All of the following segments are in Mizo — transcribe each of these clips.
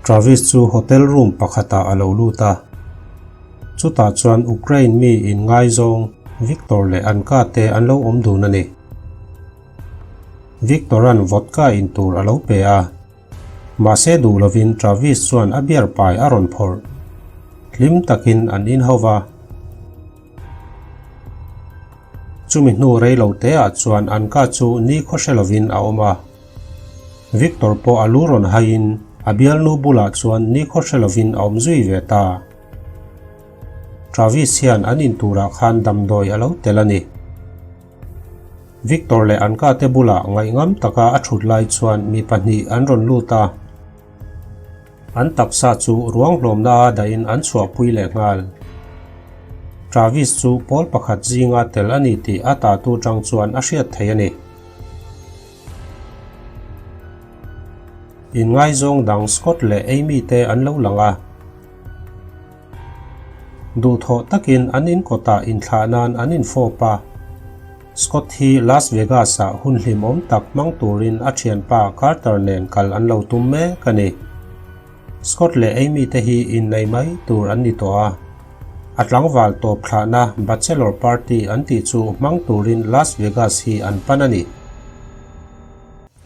Travis chu hotel room pakhatah a lo lut a. Chutah chuan Ukraine mi inngaizawng Viktor leh Anka te an lo awm dun a ni. Viktor-a'n vodka in tur a lo pe a. Mahse duh lovin Travis chuan a beer pai a rawn phawrh. Hlim takin an inho va. Chumi hnu rei lo te ah chuan Anka chu ni khaw hre lovin a awm a. Victor pawh a lu rawn haiin a bialnu bulah chuan ni khaw hre lovin a awm zui ve ta. Travis hian an in turah khan damdawi a lo tel a ni. Victor leh Anka te bulah ngaihngam taka a thut lai chuan mi pahnih an rawn lut a. An taksa chu ruang hlawmna a dahin an chhuahpui leh nghal. Travis chu pawl pakhat zinga tel a ni tih a tatu tang chuan a hriat thei a ni. Inngaizawng dang Scott leh Amy te an lo lang a. Duhthawh takin an inkawtah inthlah nan an infawp a. Scott hi Las Vegas-ah hun hlimawm tak hmang turin a thianpa Carter nen kal an lo tum mek a ni. Scott leh Amy te hi innei mai tur an ni tawh a. A tlangval tawp thlahna Bachelor Party an tih chu hmang turin Las Vegas hi an pan a ni.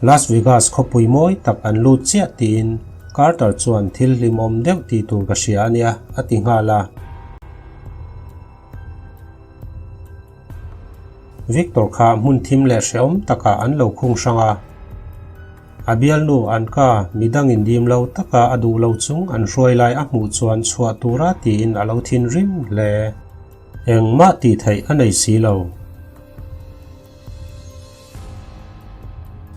Las Vegas khawpui mawi tak an lut chiah tiin Carter chuan thil hlimawm deuh tih tur ka hria a nia a ti nghal a. Victor kha hmun thim leh hrehawm takah an lo khung hrang a. A bialnu Anka midangin dim lo taka a duh lo chung an hruai lai a hmuh chuan chhuah tura tiin a lo thinrim hle. Engmah tih theih a nei si lo.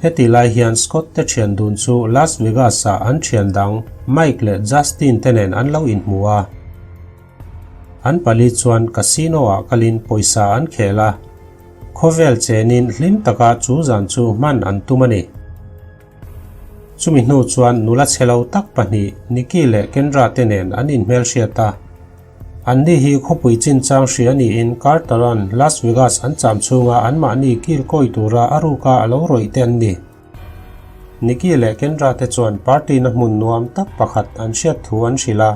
Heti lai hian Scott te thian dun chu Las Vegas-ah an thian dang Mike leh Justin te nen an lo inhmu a. An pali chuan casino-ah kalin pawisa an khel a, khawvel chenin hlim taka chu zan chu hman an tum a ni. Chumi hnu chuan nula chhe lo tak pahnih Nikki leh Kendra te nen an inhmelhriat a. Anni hi khawpui chinchang hria niin Carter-a'n Las Vegas an cham chhunga anmahni kil kawi tura a ruka a lo rawih te an ni. Nikki leh Kendra te chuan party na hmun nuam tak pakhat an hriat thu an hrilh a.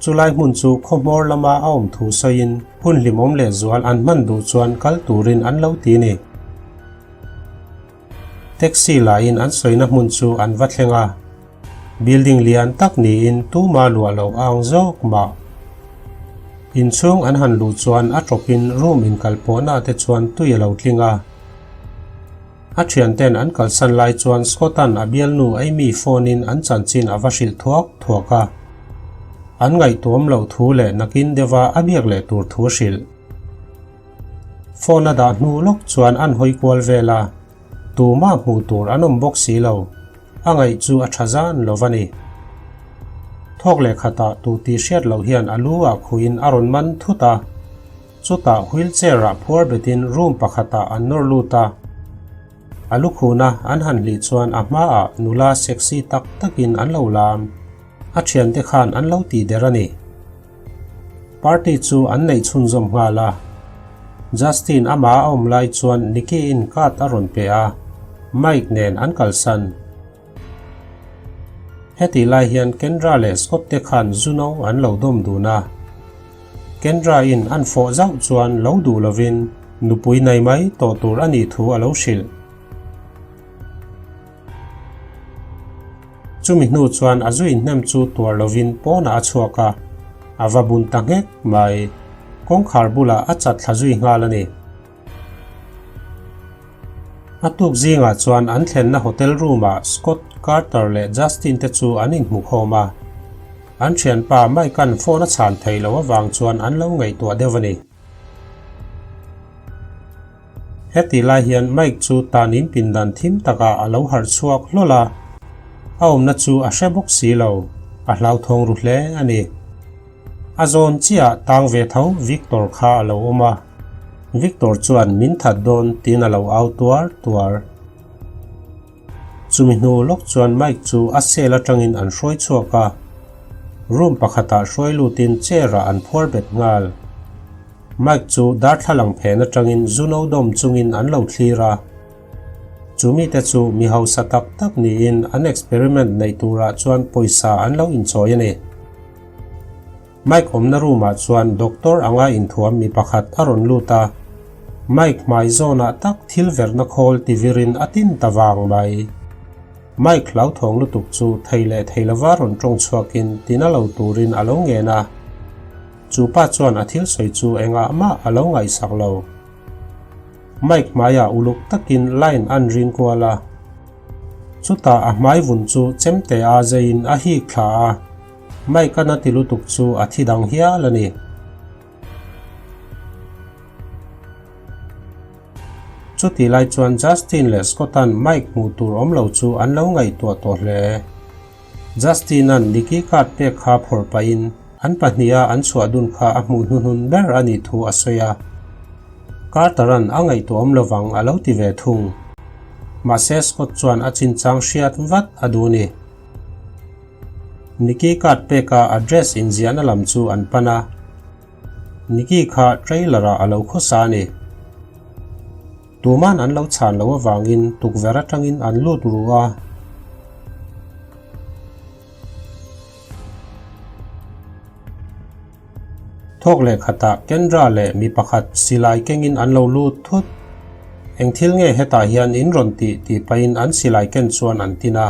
Chulai hmun chu khawhmawr lama a awm thu sawiin hun hlimawm leh zual an hman duh chuan kal turin an lo ti ni. Taxi lahin an sawina hmun chu an va thleng a. Building lian tak niin tuma luah lo ang zawk mah. Inchhung an han luh chuan a tawpin room inkalpawhna te chuan tui a lo tling a. A thianten an kalsan lai chuan Scott-a'n a bialnu Amy phone-in an chanchin a va hrilh thuak thuak a. An ngaihtuam loh thu leh nakin deuha a biak leh tur thu a hrilh. Phone a dah hnu lawk chuan an hawi kual vel a, tumah hmuh tur an awm bawk si lo, a ngaih chu a tha zan lo va ni. Thawk leh khatah tu tih hriat loh hian a lu ah khuin a rawn man thut a. Chutah wheelchair ah phuar betin room pakhatah an nawr lut a, a lukhuna an han hlih chuan a hmaah nula sexy tak takin an lo lam, a thiante khan an lo tih der a ni. Party chu an neih chhunzawm nghal a, Justin amah a awm lai chuan Nikki-in card a rawn pe a, Mike nen an kalsan. Hetih lai hian Kendra leh Scott te khan zu no an lo dawm dun a. Kendra in an fawh zauh chuan lo duh lovin nupui nei mai tawh tur a nih thu a lo hrilh. Chumi hnu chuan a zu inhnem chu tuar lovin pawnah a chhuak a, a va bun ta nghek mai. Kawngkhar bulah a chat thla zui nghal a ni. A tuk zingah chuan an thlenna hotel room-ah Scott, Carter leh Justin te chu an inhmu khawm a. An thianpa Mike-a'n phone a chhan theih loh avang chuan an lo ngaihtuah deuh a ni. Heti lai hian Mike chu tanin pindan thim takah a lo harh chhuak hlawl a, a awmna chu a hre bawk si lo, a hlauthawng ru hle a ni. A zawn chiah tang ve tho Victor kha a lo awm a. Victor chuan min that dawn tiin a lo au tuar tuar. Chumi hnu lawk chuan Mike chu a cell atangin an hruai chhuak a, room pakhatah hruai lutin chair ah an phuar bet nghal. Mike chu darthlalang phen atangin zu no dawm chungin an lo thlir a. Chu mite chu mi hausa tak tak niin an experiment neih turah chuan pawisa an lo inchawi a ni. Mike awmna room ah chuan doctor anga inthuam mi pakhat a rawn lut a, Mike hmai zawnah tak thil verhna khawl ti virin a tin ta vang mai. Mike hlauthawng lutuk chu thei leh thei lova rawn tawng chhuakin tina lo turin a lo ngen a. Chu pa chuan a thil sawi chu engah mah a lo ngaihsak lo. Mike hmaiah uluk takin line an ring kual a. Chutah a hmai vun chu chemte a zeiin a hik thla a. Mike-a na ti lutuk chu a thi dang hial a ni. Chutih lai chuan Justin leh Scott-a'n Mike hmuh tur awm lo chu an lo ngaihtuah tawh hle. Justin-a'n Nicky card pek kha phawrh pahin an pahniha an chhuah dun kha a hmuh hnuhnun ber a nih thu a sawi a. Carter-a'n a ngaihtuah awm lovang a lo ti ve thung. Mahse Scott chuan a chinchang hriat vat a duh ni. Nicky card peka address inziahna lam chu an pan a. Nicky kha trailer ah a lo khawsa a ni. Tuman an lo chhan loh avangin tukverh atangin an lut ru a. Thawk leh khatah Kendra leh mi pakhat silai kengin an lo lut thut. Eng thil nge hetah hian in rawn tih tih pahin an silai ken chuan an tin a.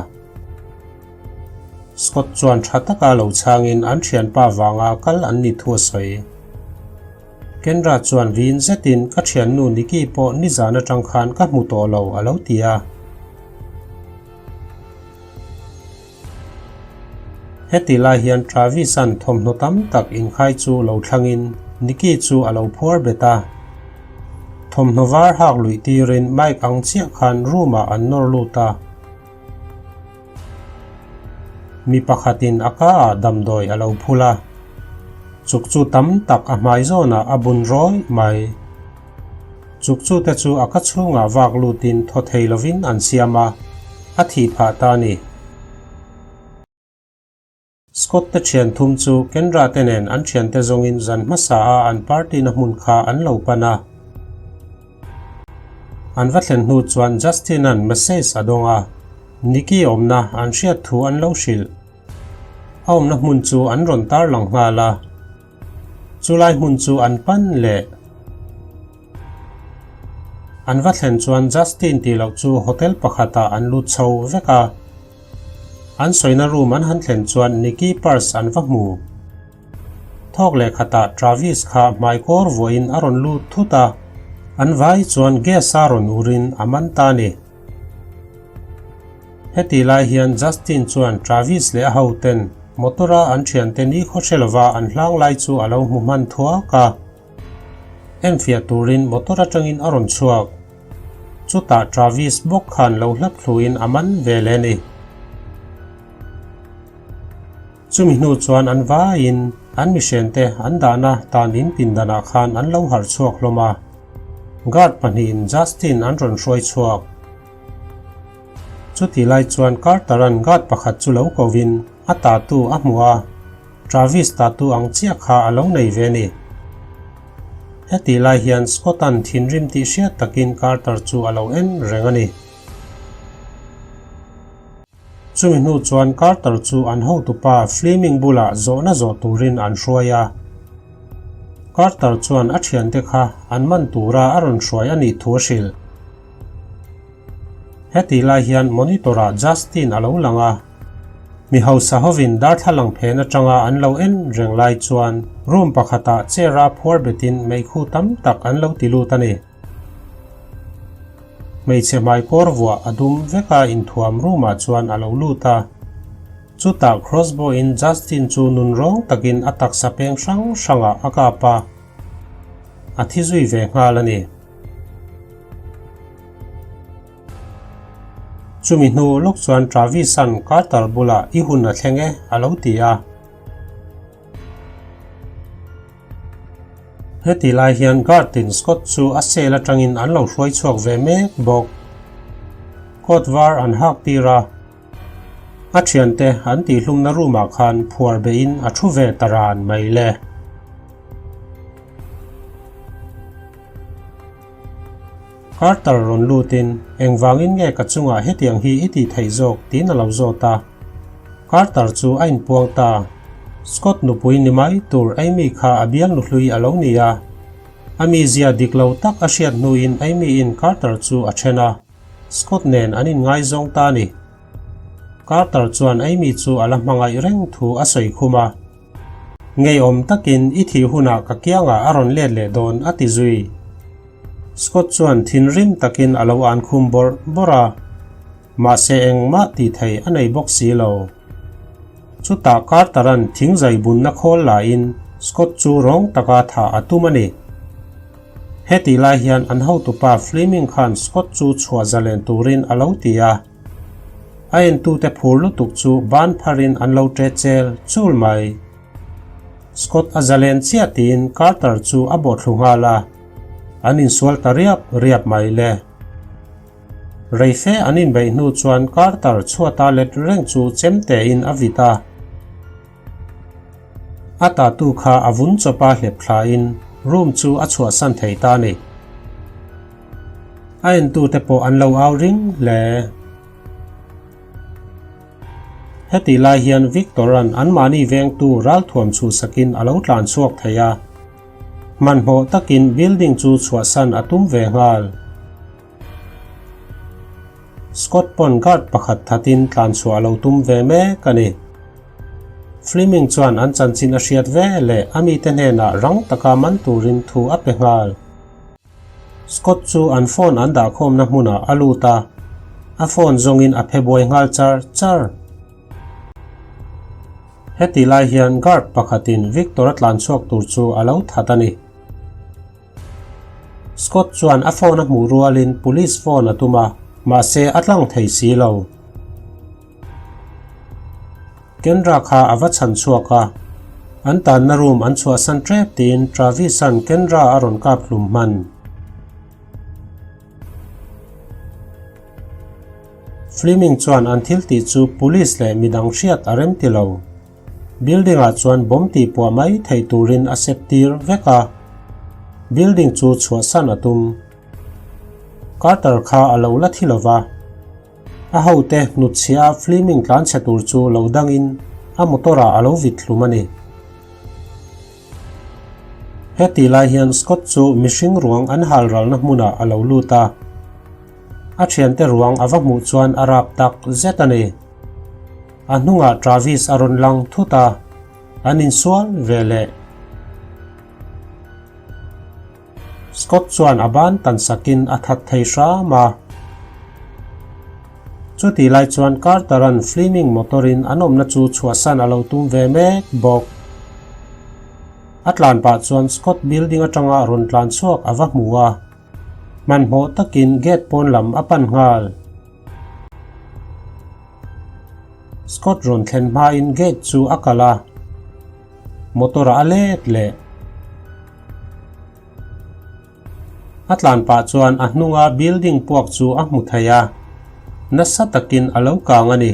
Scott chuan tha taka lo chhangin an thianpa vanga kal an ni thu a sawi. Kendra chuan vin zetin ka thiannu Nikki pawh nizan atang khan ka hmu tawh lo a lo ti a. Heti lai hian Travis-a'n thawmhnaw tam tak inkhai chu lo thlangin Nikki chu a lo phuar bet a. Thawmhnaw var hak luih tirin Mike ang chiah khan room-ah an nawr lut a. Mi pakhatin a ka-ah damdawi a lo phul a, chuk chu tam tak a hmai zawnah a bun rawih mai. Chuk chu te chu a ka chhungah vak lutin thaw thei lovin an siam a, a thih phah ta a ni. Scott te thian thum chu Kendra te nen an thiante zawngin zan hmasa a an party na hmun kha an lo pan a. An va thlen hnu chuan Justin-a'n message a dawng a, Nikki awmna an hriat thu an lo hrilh. A awmna hmun chu an rawn tarlang nghal a. Chulai hmun chu an pan leh. An va thlen chuan Justin tih loh chu hotel pakhatah an lut chho vek a. An sawina room an han thlen chuan Nikki purse an va hmu. Thawk leh khatah Travis kha hmai kawr vuahin a rawn lut thut a, an vai chuan gas a rawn urin a man ta a ni. Heti lai hian Justin chuan Travis leh a hoten motor a an thiante ni khaw hre lova an hlang lai chu a lo hmu hman thuak a. Enfiah turin motor atangin a rawn chhuak. Chutah Travis bawk khan lo hlap thluin a man ve leh a ni. Chumi hnu chuan an vaiin an mihrente an dahna tan in pindanah khan an lo harh chhuak hlawm a. Guard pahnihin Justin an rawn hruai chhuak. Chuti lai chuan Carter-a'n guard pakhat chu lo kovin a tatu a hmu a, Travis tatu ang chiah kha a lo nei ve a ni. Hetih lai hian Scott-a'n thinrim tih hriat takin Carter chu a lo en reng a ni. Chumi hnu chuan Carter chu an hotupa Fleming bulah zawhna zawh turin an hruai a. Carter chuan a thiante kha an man tura a rawn hruai a nih thu a hrilh. Hetih lai hian monitor-ah Justin a lo lang a. Mi hausa hovin darthlalang phen atanga an lo en reng lai chuan room pakhatah chair-a phuar betin meikhu tam tak an lo ti lut a ni. Hmeichhe hmaikawr vuah a dum veka inthuam room-ah chuan a lo lut a. Chutah crossbow-in Justin chu nun rawng takin a taksa peng hrang hrangah a kap a, a thi zui ve nghal a ni. Chumi hnu lawk chuan Travis-a'n Carter bulah i hun a thleng e a lo ti a. Heti lai hian guard-in Scott chu a cell atangin an lo hruai chhuak ve mek bawk. Coat var an hak tir a, a thiante an tihhlumna room-ah khan phuar beihin a thu ve ta ran mai le. Carter rawn lutin, Engvangin nge ka chungah hetiang hi i tih theih zawk? tiin a lo zawt a. Carter chu a inpuang ta. Scott nupui ni mai tur Amy kha a bial nuhlui a lo ni a. A mizia dik lo tak a hriat hnuin Amy-in Carter chu a then a, Scott nen an inngaizawng ta a ni. Carter chuan Amy chu a la hmangaih reng thu a sawi khum a. Ngeiawm takin i thih hunah ka kiangah a rawn let leh dawn a ti zui. Scott chuan thinrim takin a lo an khum bawrh bawrh a, mahse engmah tih thei a nei bawk si lo. Chutah Carter-a'n thingzai bunna khawl lahin Scott chu rawng taka thah a tum a ni. Hetih lai hian an hotupa Fleming khan Scott chu chhuah zalen turin a lo ti a. A entute phur lutuk chu ban pharin an lo ṭe chel chul mai. Scott a zalen chiah tiin Carter chu a bawhthlu nghal a, an insual ta riap riap mai le. Reife an inbeih hnu chuan Carter chhuata let reng chu chemtein a vit a. A tatu kha a vun chawpa hlep thlain room chu a chhuahsan thei ta a ni. A entute pawh an lo au ring hle. Hetih lai hian Victor-a'n anmahni vengtu ralthuam chhuhsakin a lo tlan chhuak thei a. Hmanhmawh takin building chu chhuahsan a tum ve nghal. Scott pawn guard pakhat thatin tlan chhuah a lo tum ve mek a ni. Fleming chuan an chanchin a hriat ve leh a mite hnenah rang taka man turin thu a pe nghal. Scott chu an phone an dahkhawmna hmunah a lut a, a phone zawngin a phe buai nghal char char. Heti lai hian guard pakhatin Victor a tlan chhuak tur chu a lo that a ni. Scott chuan a phone a hmuh rualin police phone a tum a, mahse a tlang thei si lo. Kendra kha a va chhan chhuak a, an tanna room an chhuahsan tep tiin Travis-a'n Kendra a rawn kap hlum hman. Fleming chuan an thil tih chu police leh midang hriat a rem ti lo. Building ah chuan bomb tih puah mai theih turin a set tir vek a, building chu chhuahsan a tum. Carter kha a lo la thi lo va. A hote hnutchhiah a Fleming tlanchhe tur chu lo dangin a motor ah a lo vit hlum a ni. Hetih lai hian Scott chu mihring ruang an hal ralna hmunah a lo lut a. A thiante ruang a va hmuh chuan a rap tak zet a ni. A hnungah Travis a rawn lang thut a, an insual ve leh. Scott chuan a ban tan sakin a that thei hram a. Chutih lai chuan Carter-a'n Fleming motor-in an awmna chu chhuahsan a lo tum ve mek bawk. A tlan pah chuan Scott building atanga rawn tlan chhuak a va hmu a. Hmanhmawh takin gate pawn lam a pan nghal. Scott rawn thlen hmain gate chu a kalh a, motor-ah a let leh. A tlan pah chuan a hnunga building puak chu a hmu thei a, nasa takin a lo kang a ni.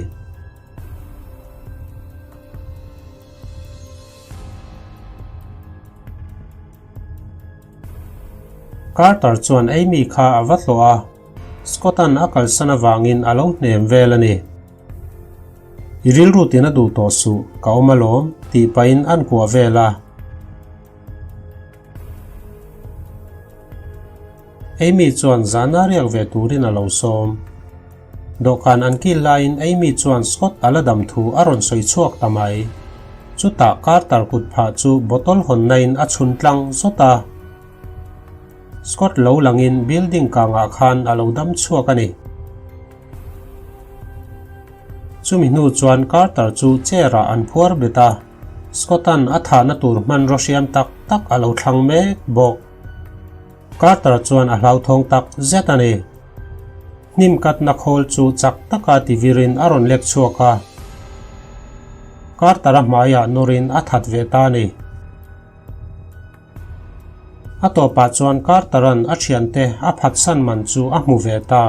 Carter chuan Amy kha a va hlawh a, Scott-a'n a kalsan avangin a lo hnem vel a ni. I rilru tina duh tawh suh, ka awm alawm, tih pahin a'n kuah vel a. Amy chuan zana riak ve turin a lo sawm. Dawhkan an kil laiin Amy chuan Scott a la dam thu a rawn sawi chhuak ta mai. Chutah Carter kut phah chu bottle hawnna-in a chhun tlang zawt a. Scott lo langin building kangah khan a lo dam chhuak a ni. Chumi hnu chuan Carter chu chair-ah an phuar bet a, Scott-a'n a thahna tur hmanraw hriam tak tak a lo thlang mek bawk. Carter chuan a hlauthawng tak zet a ni. Hnim katna khawl chu chak taka ti virin a rawn lek chhuak a. Carter-a hmaiah nawrin a that ve ta a ni. A tawpah chuan Carter-a'n a thiante a phatsan man chu a hmu ve ta.